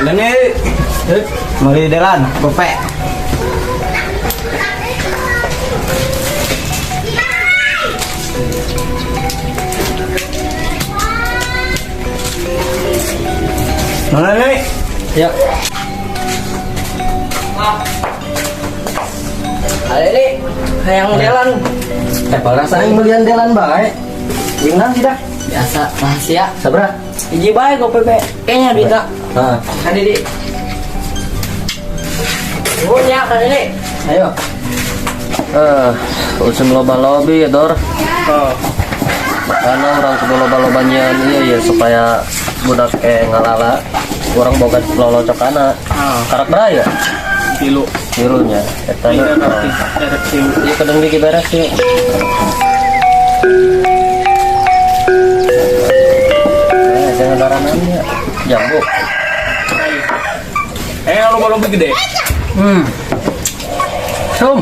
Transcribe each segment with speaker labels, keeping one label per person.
Speaker 1: Ini meuli delan, gope. Mana nih?
Speaker 2: Ya.
Speaker 3: Ada nih, hayang delan.
Speaker 2: Eh, perasaan yang belian delan bae. Gimana sih dah?
Speaker 3: Biasa, rahasia.
Speaker 2: Sabra.
Speaker 3: Hiji bae gope be. Kayaknya duitna.
Speaker 2: Heeh.
Speaker 3: Kan Didi. Nuhun ya kan Didi.
Speaker 2: Ayo.
Speaker 4: Eh, usum loba lobi ya, Dor. Karena urang kudu loba-loba nyian iya ya supaya budak ngalala urang boga lolocokana. Karak beraya
Speaker 5: Tilu.
Speaker 4: tilunya eta
Speaker 5: Iya,
Speaker 4: nya.
Speaker 5: Erek tilu.
Speaker 4: Iya kedeng gigi beres sih. Eh, jangan daranannya. Jambu.
Speaker 5: Eh, loba-loba gede.
Speaker 4: Sum.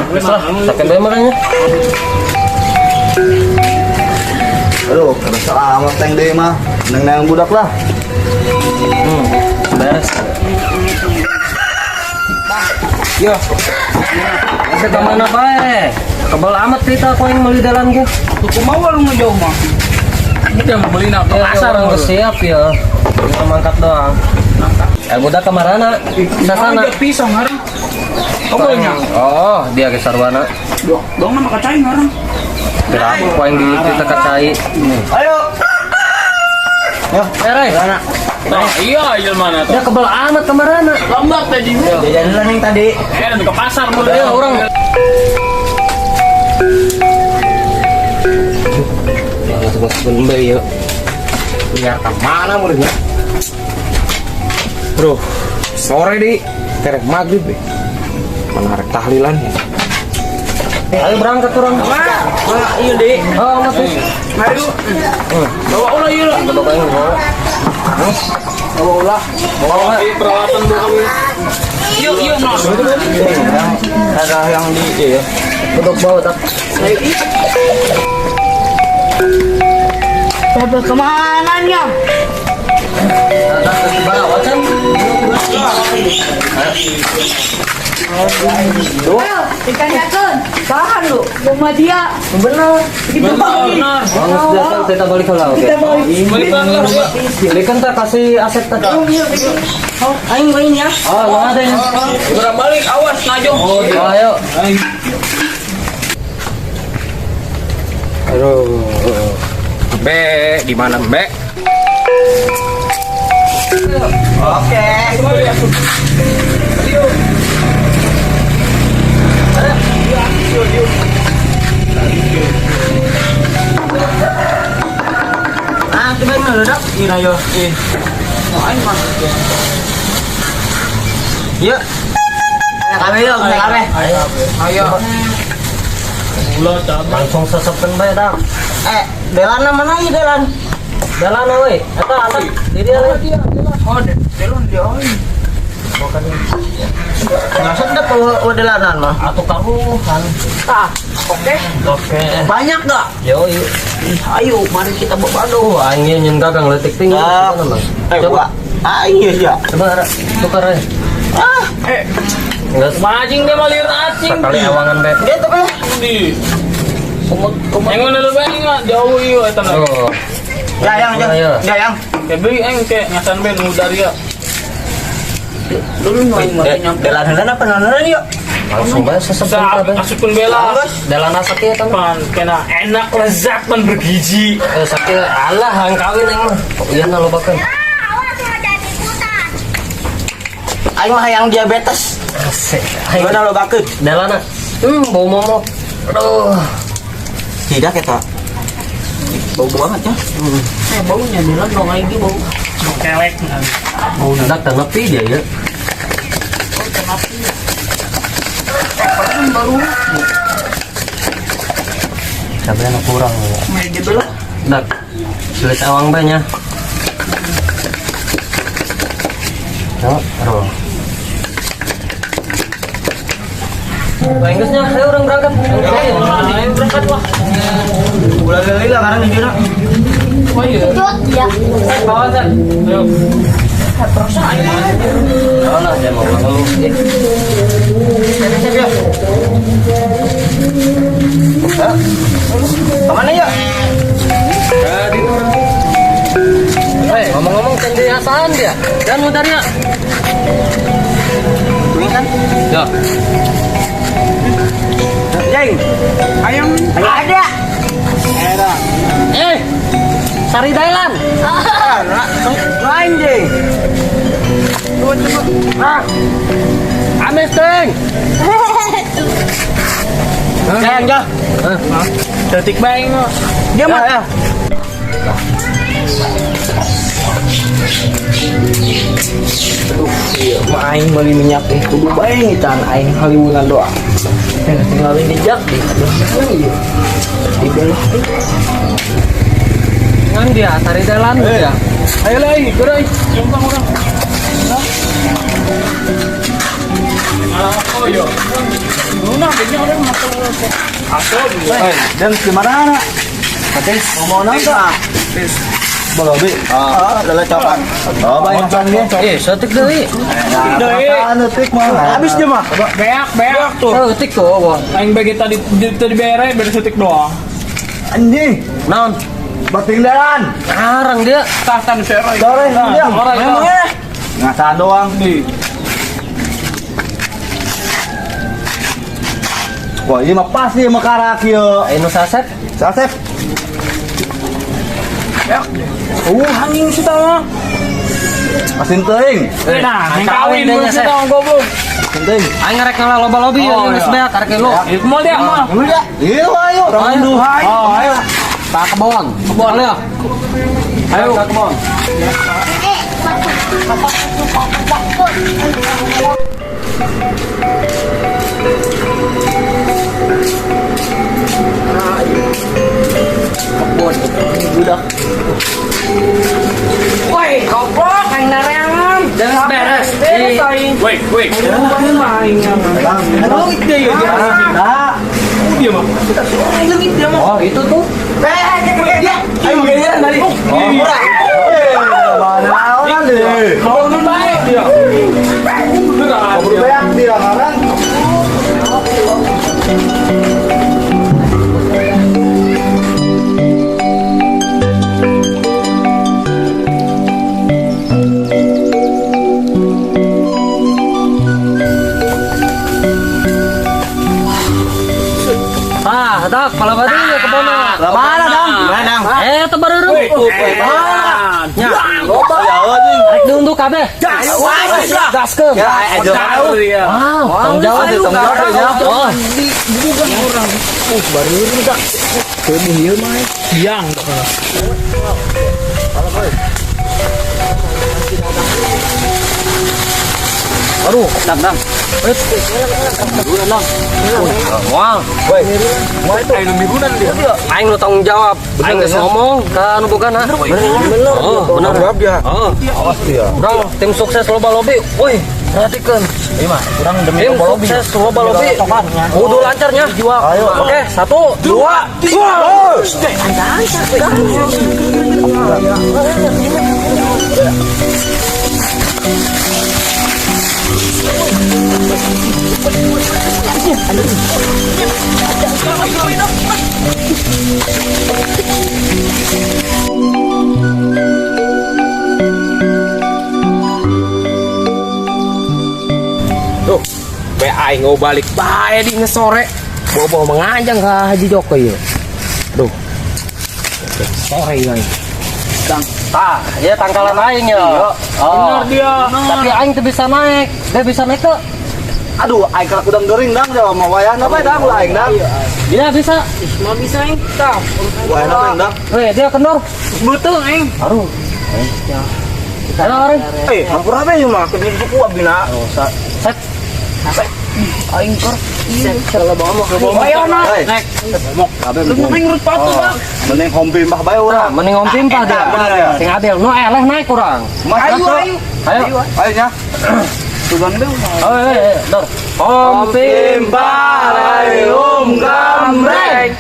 Speaker 4: Wes lah, sakit bae makanya.
Speaker 1: Aduh, kerasa amat teng deh mah. Neng neng budak lah.
Speaker 4: Beres.
Speaker 1: Yo.
Speaker 4: Asa ka mana bae? Kebal amat kita aku yang meuli dalan ge.
Speaker 5: Tuh mau lu ngejauh mah. Ini udah mau beli nak ke
Speaker 4: Ya,
Speaker 5: pasar
Speaker 4: orang
Speaker 5: mau.
Speaker 4: siap ya. Cuma mangkat doang. Eh budak kemarana? Sasana.
Speaker 5: Ada pisang ngarang. Oh, bolehnya.
Speaker 4: Oh, dia ke sarwana.
Speaker 5: Dong, dong nama kacai ngarang.
Speaker 4: Berapa ku yang di kita kacai.
Speaker 1: Ayo. Yo,
Speaker 4: Eh, Ray.
Speaker 5: Nah, iya, iya mana tuh.
Speaker 4: Dia kebal amat kemarana.
Speaker 5: Lambat tadi.
Speaker 1: Jajan dulu yang tadi.
Speaker 5: Eh, nanti ke pasar mau.
Speaker 4: Ayo orang. Langsung masuk bembe yuk.
Speaker 2: Biar ke mana muridnya? Bro, sore di kerek maghrib ya. Menarik tahlilan ya.
Speaker 4: Ayo berangkat orang.
Speaker 3: Wah, iya Dik.
Speaker 4: Oh, mati.
Speaker 5: Ayo. Bawa ulah iya lah.
Speaker 4: Bawa yang bawa.
Speaker 5: Bawa ulah. Bawa peralatan dulu kami. Yuk, yuk, no.
Speaker 1: Ada yang di iya.
Speaker 4: Untuk bawa tak.
Speaker 3: Pepe kemana nya?
Speaker 4: Atas ke bawah kan.
Speaker 6: Ayo, ditanyakan.
Speaker 3: Tahan lu.
Speaker 6: Rumah dia.
Speaker 3: Bener.
Speaker 5: Benar.
Speaker 4: Langsung datang kita balik ke laut.
Speaker 3: Kita balik.
Speaker 5: Balikan lah.
Speaker 4: Balikan tak kasih aset tadi.
Speaker 3: Oh, aing balik ya.
Speaker 4: Oh, nggak ada ya.
Speaker 5: Segera balik, awas najong.
Speaker 4: Oh, ayo.
Speaker 2: Aduh. Be, di mana Be?
Speaker 1: Oke.
Speaker 3: Ah, coba dulu dak. Iya yo. Ih. Oh, aing mah.
Speaker 1: Yuk. Kami yuk, kami.
Speaker 5: Ayo. Ulah cabai.
Speaker 4: Langsung sesepkeun bae dak.
Speaker 3: Eh, Delan mana ieu Delan?
Speaker 4: Jalan we. Eta asap di dia we.
Speaker 3: Oh, Delan dia aing. Nggak sedap kalau delanan mah.
Speaker 4: Atuh karuhan.
Speaker 3: Ah, oke.
Speaker 4: Oke.
Speaker 3: Banyak gak?
Speaker 4: Yo, yuk.
Speaker 3: Ih, ayo, mari kita berbadu.
Speaker 4: Wah, aing nyen gagang leutik tinggi.
Speaker 1: Ah. Eh,
Speaker 4: Coba.
Speaker 1: gua. Ah, iya iya.
Speaker 4: Coba Ra. Tukar we.
Speaker 3: Ah,
Speaker 5: Eh,
Speaker 4: Enggak
Speaker 5: macing dia malir acing.
Speaker 4: sekali awangan be.
Speaker 3: dia tuh kan.
Speaker 5: Di.
Speaker 3: Kumut, kumut.
Speaker 5: Yang mana lebih enggak jauh iya eta nah.
Speaker 4: Oh.
Speaker 1: Ya, yang, yang.
Speaker 4: Ayo.
Speaker 1: Ya, yang.
Speaker 5: Kayak beli aing kayak ngasan ben nu dari ya.
Speaker 3: Dulu nu aing mah nyampe.
Speaker 1: Delan heula apa nononan yuk?
Speaker 4: Langsung bae sesepkeun
Speaker 5: Sa
Speaker 4: kabeh.
Speaker 5: asupkeun bela.
Speaker 4: Dalan asap ieu tah.
Speaker 5: Pan kena enak lezat pan bergizi.
Speaker 4: Eh, sakit alah hang kawin aing mah. Iya na lobakeun.
Speaker 3: Aing mah yang diabetes.
Speaker 4: Asik. Aing
Speaker 1: Gua lo bakeut.
Speaker 4: dalana. Bau momok. Aduh.
Speaker 1: Tidak eta. Bau banget ya.
Speaker 3: Eh, baunya Delan dong aing ge bau.
Speaker 5: Kelek.
Speaker 4: Bau dak teu nepi dia ya.
Speaker 3: Oh, kenapa? Kan baru
Speaker 4: Cabenya kurang ya.
Speaker 3: meja bela.
Speaker 4: Dak. Sulit awang bae nya. Yo, aduh. Bae geus nya, ayo urang berangkat.
Speaker 5: Ayo berangkat lah.
Speaker 1: Ulah lila karena jujur.
Speaker 5: Oh iya.
Speaker 6: Cut ya.
Speaker 5: Bawa San. Ayo.
Speaker 4: Lah, dia mau ngeluh.
Speaker 3: Kemana ya?
Speaker 4: Ngomong-ngomong can diasaan dia. Dan udah dia.
Speaker 3: Tunggu kan?
Speaker 4: Ya.
Speaker 3: Jeng. Ayam. Ada. Era.
Speaker 4: Sari Dailan.
Speaker 3: Lain jeng. Coba. Ah.
Speaker 4: Ames teng.
Speaker 3: Jeng, jah.
Speaker 5: Detik bae mah.
Speaker 3: Dia mah. Ya.
Speaker 2: Iya, mah aing beli minyak eh kudu bae ngitan aing haliwunan doang. Tinggalin jejak di mana ieu? Di belah.
Speaker 4: Ngan dia Sari Dailan dia.
Speaker 5: Ayo lah, gerai. Jomplang orang. Oh iya. Nah, kayaknya orang makan.
Speaker 1: Eh, dan gimana anak? Mau nonton? Bolobi. Ah, lelecokan. Oh, banyak kan dia.
Speaker 4: Setik deui.
Speaker 1: Nah, detik mah.
Speaker 3: Habis dia mah.
Speaker 5: Beak, beak tuh.
Speaker 4: Setik tuh, wah.
Speaker 5: Aing bagi tadi tadi bere bere setik doang.
Speaker 1: Anjing,
Speaker 4: Naon?
Speaker 1: bating dalan.
Speaker 4: Arang dia.
Speaker 5: Tah tan sero.
Speaker 1: Sore, dia.
Speaker 5: Orang itu.
Speaker 1: Ngasaan doang. Wah, ini mah pasti mah karak ieu.
Speaker 4: Nu sasep.
Speaker 1: Sasep.
Speaker 5: Anjing sih mah.
Speaker 1: Asin teuing.
Speaker 5: Nah, yang
Speaker 4: kawin
Speaker 5: kawin
Speaker 4: dia,
Speaker 5: sih
Speaker 4: Sep.
Speaker 5: tau goblok.
Speaker 1: Asin teuing.
Speaker 4: Aing ngarek ngalah loba lobi ya
Speaker 5: Oh,
Speaker 4: geus
Speaker 5: iya.
Speaker 4: beak karek lu.
Speaker 5: Itu mau dia mah.
Speaker 1: Iya, ayo.
Speaker 4: Ayo.
Speaker 1: Oh, ayo.
Speaker 4: Tak kebon. Kebon ya.
Speaker 5: Ayo.
Speaker 4: Tak kebon.
Speaker 2: Woi, goblok aing nareangan.
Speaker 4: Jangan beres.
Speaker 2: Beres aing.
Speaker 5: Wait, wait.
Speaker 3: Leungit dia ya.
Speaker 1: Nah,
Speaker 5: Dia mah.
Speaker 3: Leungit dia mah.
Speaker 4: Oh, itu tuh.
Speaker 3: Ayo giliran tadi.
Speaker 1: eh, mana orang deh.
Speaker 5: Mau nu bae dia. Beneran.
Speaker 1: Kabur beak dia ngaran.
Speaker 4: Ah, dak pala badi ya kebon.
Speaker 1: Lah mana, Dang?
Speaker 3: Mana, Dang?
Speaker 4: Teu bareureum. Nya.
Speaker 1: Ya, anjing.
Speaker 4: Rek diunduh kabeh. Gaskeun.
Speaker 1: Ya, ayo.
Speaker 5: Dia.
Speaker 4: Wow, tanggung jawab.
Speaker 1: Tanggung jawab, ya.
Speaker 4: Oh,
Speaker 5: Siang.
Speaker 4: aduh, dang dang. Wah,
Speaker 5: Ayo mirunan dia.
Speaker 4: aing nu tanggung jawab. Aing geus ngomong ka nu bogana. Bener. Oh, bener.
Speaker 2: Jawab dia.
Speaker 4: Oh,
Speaker 1: Awas dia.
Speaker 4: urang tim sukses loba lobi. Woi, perhatikan.
Speaker 3: Iya mah, kurang demi
Speaker 4: Tim
Speaker 3: loba lobi.
Speaker 4: sukses loba lobi. Kudu lancarnya.
Speaker 1: Ayo.
Speaker 4: Oke, 1, 2, 3.
Speaker 2: Tuh, be aing ngau balik bae di ngesore. Bawa-bawa menganjang ke Haji Joko ieu. Duh. Sore ieu aing.
Speaker 4: Tah, ya tangkalan aing ya. Oh.
Speaker 5: Bener dia.
Speaker 4: Tapi aing teu bisa naik. Dia bisa naik ke?
Speaker 1: Aduh, aing karak udang gering dang, jawa mau wayah apa dang, ulah aing dang.
Speaker 4: Dia bisa.
Speaker 3: Mau bisa aing. Tah.
Speaker 1: Wayah apa aing dang?
Speaker 4: Weh, dia kendor.
Speaker 3: Betul aing.
Speaker 4: Aduh. Ayo, Aring.
Speaker 3: Hampura be mah ke buku abina.
Speaker 4: Set.
Speaker 3: Aing kor. Salah bawa mah. Ayo nah.
Speaker 1: Hei.
Speaker 5: Naik.
Speaker 1: Kabeh
Speaker 3: Lu aing urut patu, Bang.
Speaker 1: Mending hompi mbah bae urang.
Speaker 4: Mending ngom pimpah dia.
Speaker 1: Eta, dia.
Speaker 4: Sing adil. Nu eleh naik kurang.
Speaker 1: Ayo,
Speaker 3: Ayo, ayo.
Speaker 4: Ayo.
Speaker 1: Ayo nya. Tugan be.
Speaker 4: Oh, dor. Om
Speaker 1: Pimpah layum gambreng.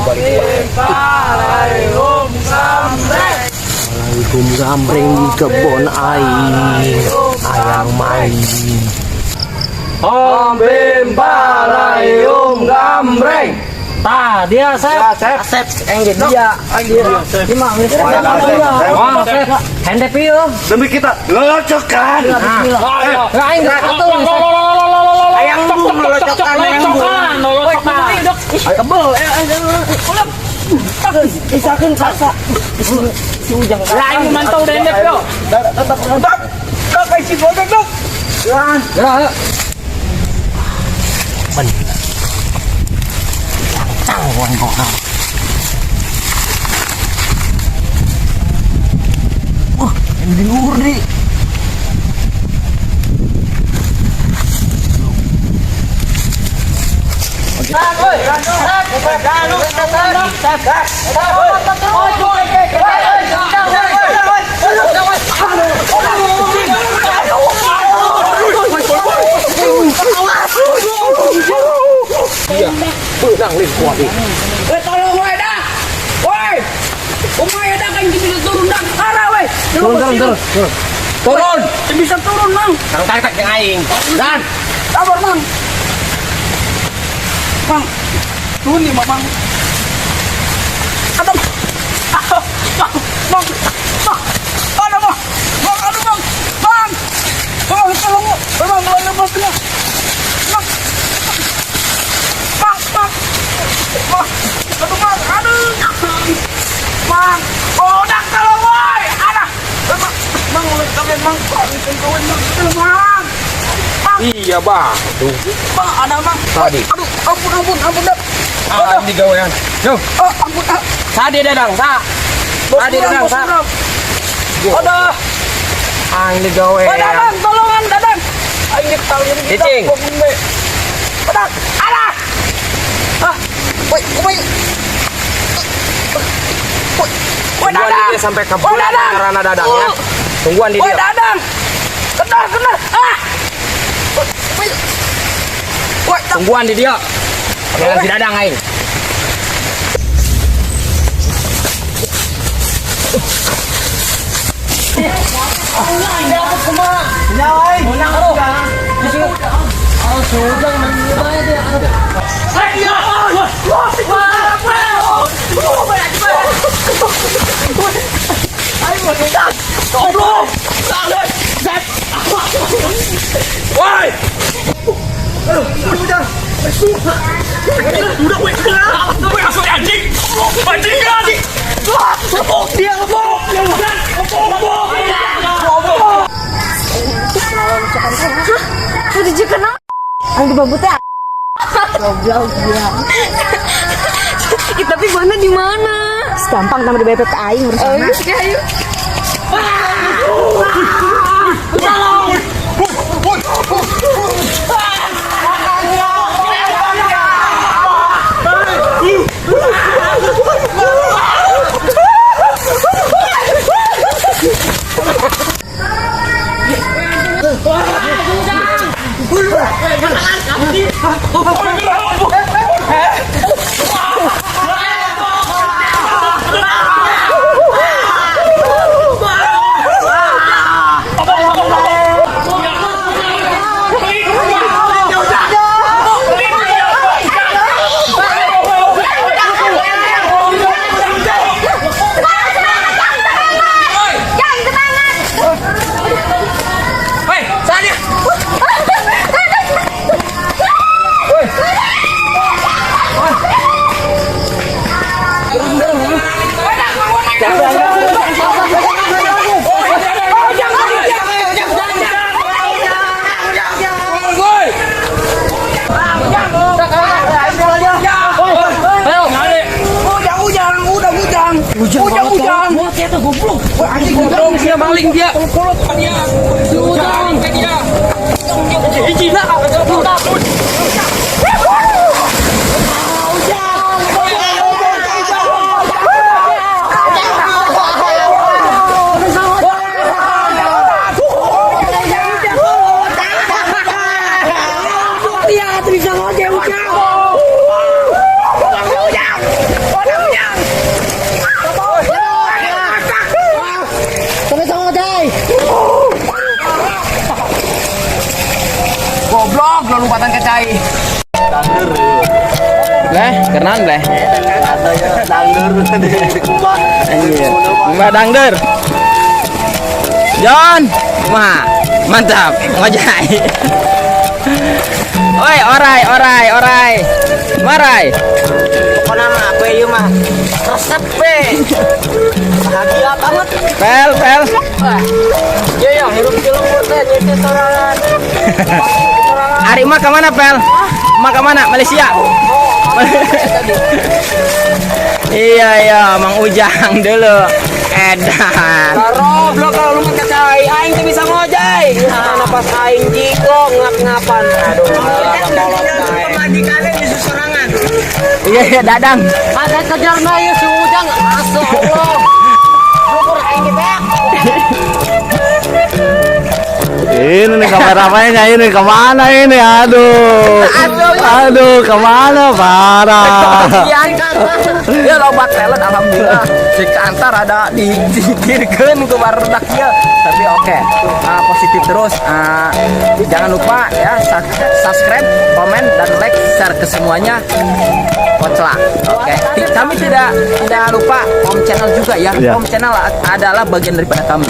Speaker 2: Balik.
Speaker 5: Balairung gambreng.
Speaker 2: Balairung gambreng di kebon aing. Ayang main.
Speaker 5: Om Bim Balairung gambreng.
Speaker 3: Tah, dia Sep.
Speaker 1: Sep.
Speaker 3: Asep yang jadi dia. Lima,
Speaker 2: Wah, Sep.
Speaker 3: Handep ieu.
Speaker 1: Demi kita locokan.
Speaker 2: Lah aing atuh.
Speaker 3: Ayang bung lolocokan, ayang bung. Kebel, ulah. Isakeun paksa. Si Ujang.
Speaker 5: Lah aing mantau dendep yo.
Speaker 1: Dok, dok, si godek dok.
Speaker 2: Gerak. Bener. Cangguan kok. Wah, yang di luhur di. Iya, benang lin kuat ih.
Speaker 5: Woi, tolong woi dah. Woi. Umay dah kan bisa turun dah. Arah woi.
Speaker 2: Turun, turun, turun. Turun.
Speaker 5: Bisa turun, Mang.
Speaker 2: Kang tarik yang aing. Dan
Speaker 5: Sabar, Mang. Mang. Turun nih, Mang. Aduh. Ah, Mang, Mang. Mang. Aduh, Mang. Mang, aduh, Mang. Mang. Bang, tolong. Bang, bang, bang, bang. Mang. Mang, Mang. Mang. Aduh, Mang. Aduh. Mang. Oh, dah tolong, woi. Aduh. Mang, Mang, kalian, Mang. Bang, tolong, Mang. Mang. Mang.
Speaker 2: Iya, Bang. Tuh.
Speaker 5: Bang, ada Mang.
Speaker 2: Tadi.
Speaker 5: Aduh, ampun, ampun, ampun, dah.
Speaker 2: Ah, di gawean. Yo.
Speaker 5: Oh, ampun, ah.
Speaker 2: Sadi dadang, sa.
Speaker 5: Bos
Speaker 2: Tadi
Speaker 5: kurang,
Speaker 2: dadang,
Speaker 5: bos
Speaker 2: sa.
Speaker 5: kurang. Ada.
Speaker 2: Aing di gawean.
Speaker 5: Oh, dadang, tolongan, dadang. Aing diketahui kita.
Speaker 2: Cicing.
Speaker 5: Dadang, ada. Ah, woi, woi. Woi, woi,
Speaker 2: Tungguan di
Speaker 5: dadang.
Speaker 2: dia sampai ke
Speaker 5: Woi,
Speaker 2: bulan
Speaker 5: dadang.
Speaker 2: karena dadang ya. Tungguan di
Speaker 5: Woi,
Speaker 2: dia.
Speaker 5: dadang. Kena, kena. Ah. Woi, woi. Woi, tak.
Speaker 2: Tungguan di dia. Jangan si dadang aing.
Speaker 6: Udah juga kenal. Ang dibabutnya. Goblok dia. Ih, tapi mana di mana? Gampang tambah di BP ke aing urusan. Oh, iya, ayo.
Speaker 2: Hei, Sadi.
Speaker 5: Ujang, ujang, udah ujang. Ujang, ujang.
Speaker 2: Goblok dia maling dia. Dia. Ujang dia. Hiji lah.
Speaker 5: Ujang, ujang.
Speaker 2: Kenalan bleh.
Speaker 1: Atau ya dangdur di kumbah.
Speaker 2: Anjir. Mbak Dangder. John, wah, mantap, ngojay. Oi, orai, orai, orai. Marai.
Speaker 3: Pokoknya mah apa ieu mah resep we. Bahagia banget.
Speaker 2: Pel, pel.
Speaker 3: Iya ya, hirup di lembur teh nyete sorangan.
Speaker 2: Ari mah kemana, Pel? Mah kemana? Malaysia. Iya, Mang Ujang dulu. Edan.
Speaker 3: Goblok kalau lu mah kacai, aing teh bisa ngojay. Mana pas aing jiko ngap-ngapan. Aduh, kolot aing. Pemajikannya di sorangan.
Speaker 2: Iya, Dadang.
Speaker 3: Ada kejar mah ya si Ujang. Masya Allah. Syukur aing ge.
Speaker 1: Ini nih kameramennya ini kemana ini? Aduh. Aduh, kemana parah.
Speaker 2: Ya loba talent alhamdulillah. Si Kantar ada dipikirkeun ku barudak ieu. Tapi oke, positif terus. Jangan lupa ya subscribe, komen dan like, share ke semuanya. Koclak. Oke. Kami tidak tidak lupa Om Channel juga ya.
Speaker 1: Iya.
Speaker 2: Om Channel adalah bagian daripada kami.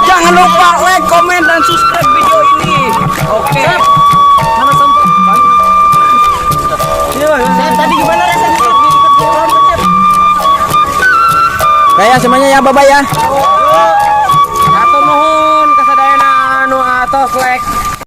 Speaker 2: Jangan lupa like, komen dan subscribe video ini. Oke.
Speaker 3: Tadi gimana rasanya ikut jalan?
Speaker 2: Kayak semuanya ya, bye bye ya. Hatur nuhun kasadayana anu atos like,